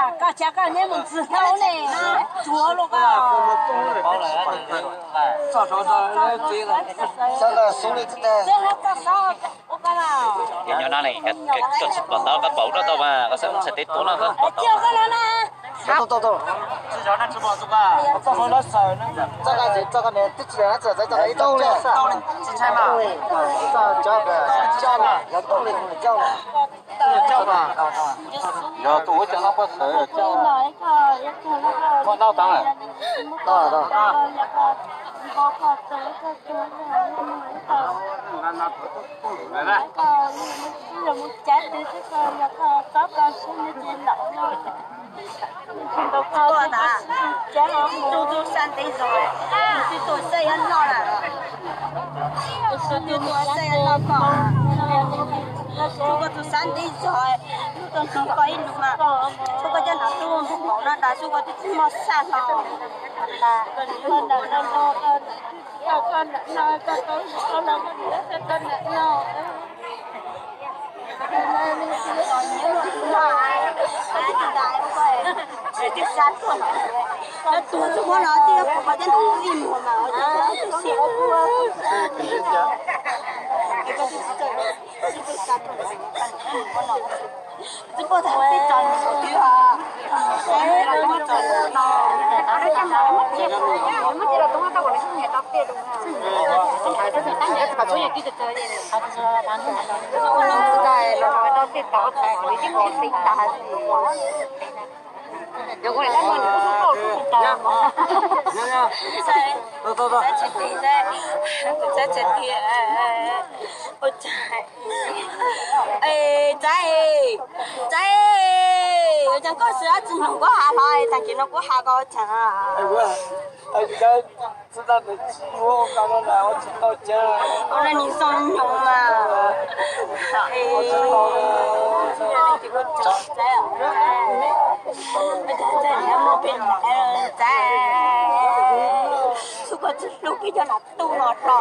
Koj tsa koj neb mus ntxwg hlauv ne, tsuav los koj. Ces nyob no ne, koj tsis pom tau, koj pom ub no tau mas, koj xav txhais tes tuav no koj pom tau. Yog tus ua cov no poj sawv muaj noj tau lawm. Tus tus sab ntev zog, tus twg tuaj xav yuav noj lawm, tus twg tuaj xav yuav noj koj, tshuav koj tus sab ntev zog, hnub tuaj nug koj ib lus mas, tshuav koj cov nom tub mus npaum no tas tshuav koj twb tsis muaj sab hlo. Tus muab no twb yuav pom koj cov nom tub ib muag mas, twb xiam. Tsis pom tag peb tso nws twb os. Txaiv, txaiv, txaiv, txaiv, tsis nug koj has hlo, tag kis no kuv has koj tsav. Ua no nim xoo nyoos mas. Txaiv, xub koj tsis hlub peb cov nom tub no hlo.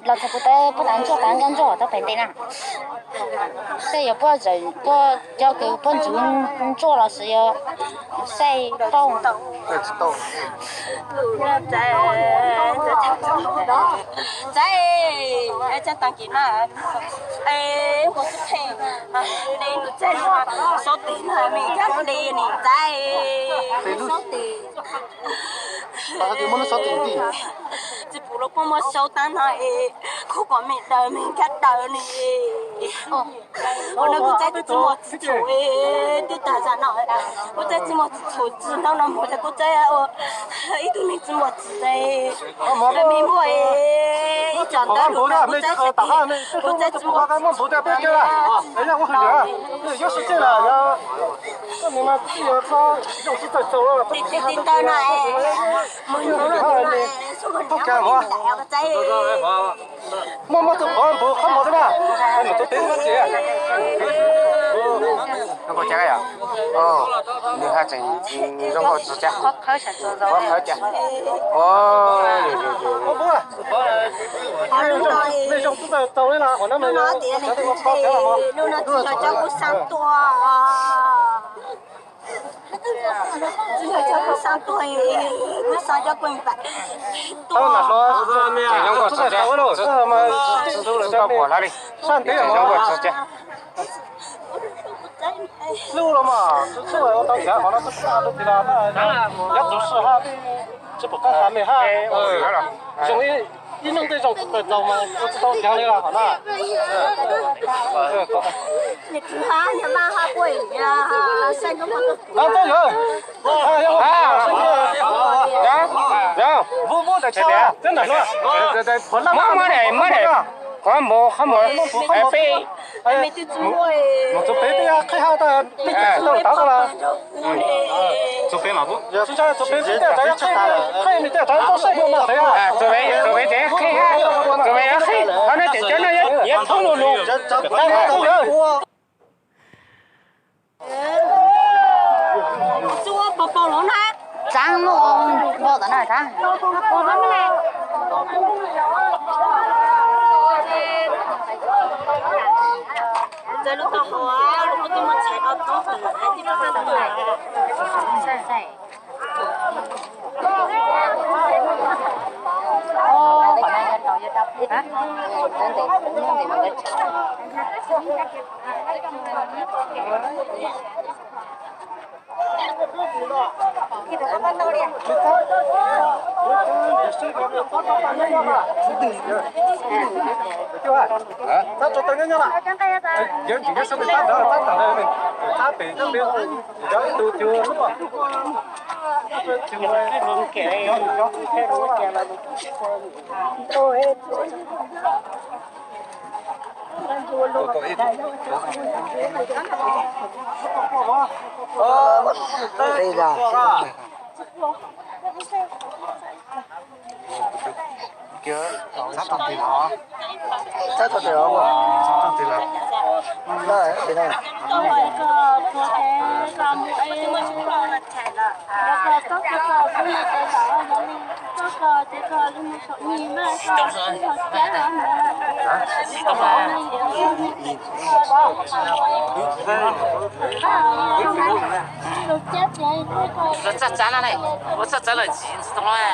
Los txog kuv tau puag ta ntsuag, tav nkauj ntsuag tau pem ntes na. Tej yuav puag zawm puag cov kws puag ntsuag ntsuag los sis yog saib tau. Txaiv, txaiv tag kis no, es kuv tsis phem, es tus txaiv no, xov tes no me kab li nim txaiv. Tsis pum los puab muab sau taag no es, khub kom me daws me kab daws ne. Ua no kuv txaiv tsis muaj txhum es, twb tag zag no kuv txaiv tsis muaj txhum txij hnub no mus tas kuv txaiv ua ib tug neeg tsis muaj txim. Me muaj ib co ntawv lus no kuv txaiv tsis, kuv txaiv tsis muaj txhum. Ti ti ntawd no es, mus nug no es, xub koj nrad mus ib ntais kuv txaiv. Muaj muaj tus qhov npug qhov mos xwb na. Mus tus pem mus txiv. Zoo nkauj cas yom? Nws haj tseem zoo nkauj tsis cas. Qhov qhawv cas. Lub no tias nws tsis, lub no tsis yog cov kuv xaa tuaj. Tsis yog cov kuv xaa tuaj, kuv xaa cov kuv npam tuaj. Zoo nkauj tsis cas. Zoo nkauj tsis cas. Lub los mas tsis txawj ua tau cas qhov no txawj txawj lub ti los nyob tus sij haj tsis pom qab xav me haj. Zoo ib hnub tej zoo txawj txawj mas ua tsis tau cas li los qhov no. Ntawd yog muab muab daim, muab daim qhov npug qhov npug peb. Mus txug pem peb qhib haj tag peb tsis tau rov qab los. Txug pem mas txug pem peb tej tsav qhib, qhib me tej tsav txob saib muaj muaj qhib. Txug pem txug pem tseem qhib haj, txug pem qhib qhov no ces cov no yuav thoob lug lug. Txav muaj npau taws na txav. Txav txav na ne, ua txav txav lawm tsis txav tau los.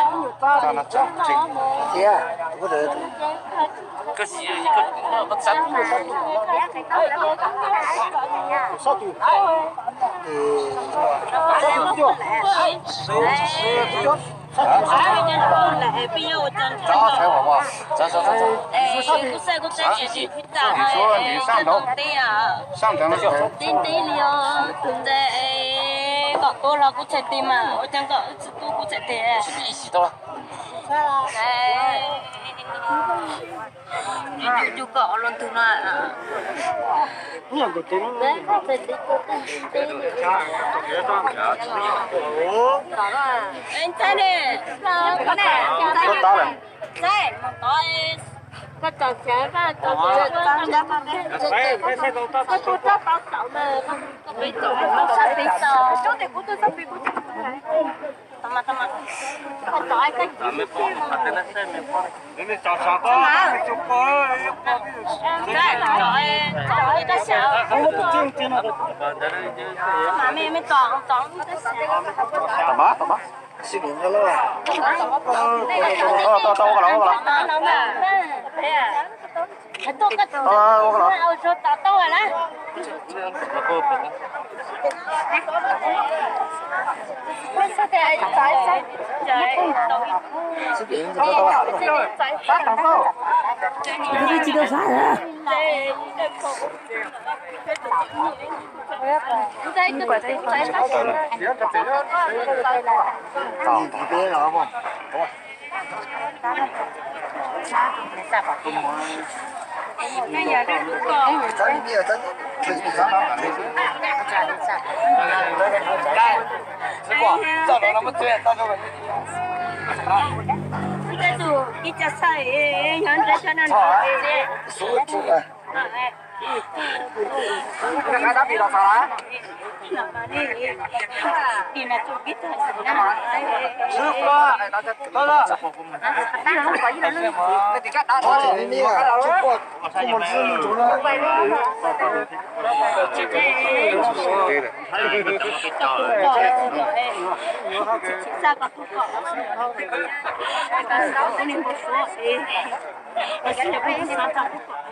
Koj siv koj txav. Kuv xav kuv teb tias sis phib tas no es sab nraud, sab nraud no coj teb teb li os. Tus ntawd kom tuaj los kuv txhais tes mas ua cas koj tsis tuaj kuv txhais tes. Ib sim tau. Yus yus kom los ntug no. Ntxhais ne, ntxhais, ntxhais, koj tso tsev, koj tso tsev, koj tso tsev, koj tso tsev, koj tso tsev, koj tso tsev, koj tso tsev.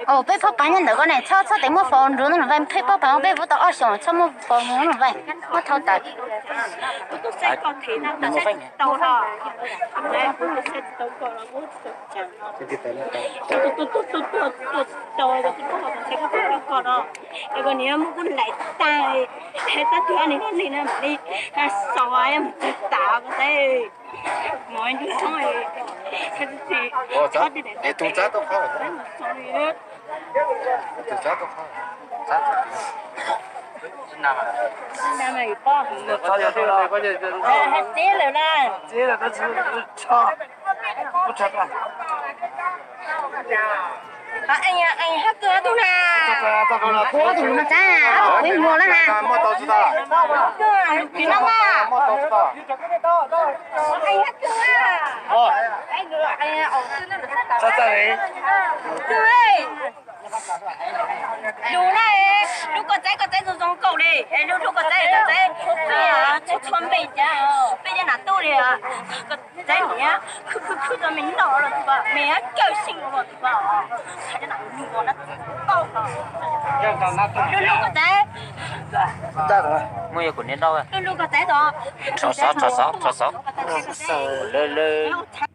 Au, peb pab pab nyob ntawm koj ne, txhob txhob tes muab faus nrug ntawm no, peb pab pab peb vuv tau ob xyoos txhob muab faus nrug no, muab thau tas. Es koj niam muab kuv laim tag, tab sis ni ni na mam li xaus mus tag tas ko teb mov ib ntug tshoob. Es tus txav tau qhov, tus txav tau qhov, txav txiv na mas, txiv lawm na. Hab kws tug na, kuv tus no txav, kuv ib muag na ha. Kws no mas, hab kws na, kws, lus na, lub koj txav koj txav zoo zoo koj. Lub lub koj txawb, txawb txhua txhua npe cas peb cov nam tub li. Koj txawb niam khwv khwv khwv tau me noj los tus pab, me kawg seem los tus pab. Lub lub koj txawb, muaj yog kuv niam nrauj. Lub lub koj txawb tod, rho xov, rho xov, rho xov. Lawv lawv